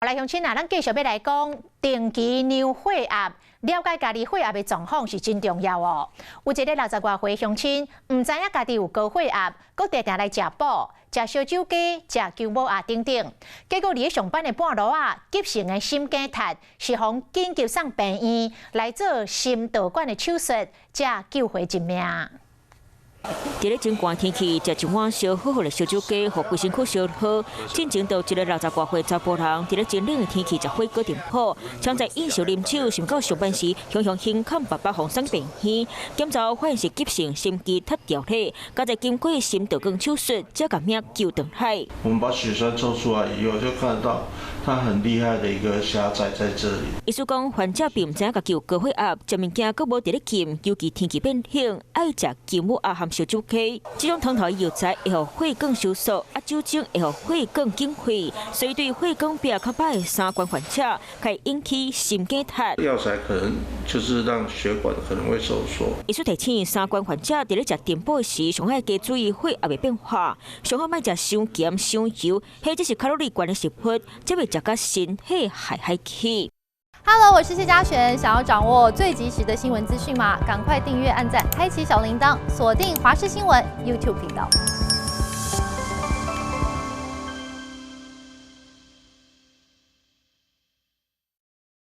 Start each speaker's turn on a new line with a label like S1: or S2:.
S1: 來鄉親啊，咱繼續欲來講定期量血壓，了解家己血壓的狀況是真重要哦。有一個六十外歲鄉親，毋知影家己有高血壓，閣定定來食補、食燒酒雞、食薑母鴨等等，結果佇咧上班的半路仔，急性的心梗塞，是予緊急送病院來做心導管的手術，才救回一命。
S2: 佇咧真寒天氣，食一碗燒好好的燒酒雞，予規身軀燒好。進前就一个六十外歲查埔人，佇咧真冷的天氣食火鍋店鋪，搶在飲酒啉酒，想到上班時，雄雄胸坎爸爸予送病院，檢查發現是急性心肌脫掉體，加在經過心導管手術，才共命救轉來。
S3: 我們把血栓抽出來以後，就看得到他很厲害的一個狹窄在這裡。
S2: 醫師講，患者並毋知影家己有高血壓，食物件閣無佇咧禁，尤其天氣變冷，愛食薑母鴨和燒酒雞，這種湯頭藥材會予血管收縮，啊酒精會予血管緊開，所以對血管壁較歹的三高患者，會引起心梗塞。
S3: 藥材可能就是讓血管可能會收縮。
S2: 醫師提醒三高患者佇咧食甜補時，上愛加注意血壓的變化，上好莫食傷鹹傷油，或者是卡路里懸的食物，才袂食甲身體害害去。
S4: Hello，我是謝嘉璇。想要掌握最及時的新聞資訊嗎？趕快訂閱、按讚、開啟小鈴鐺，鎖定華視新聞 YouTube 頻道。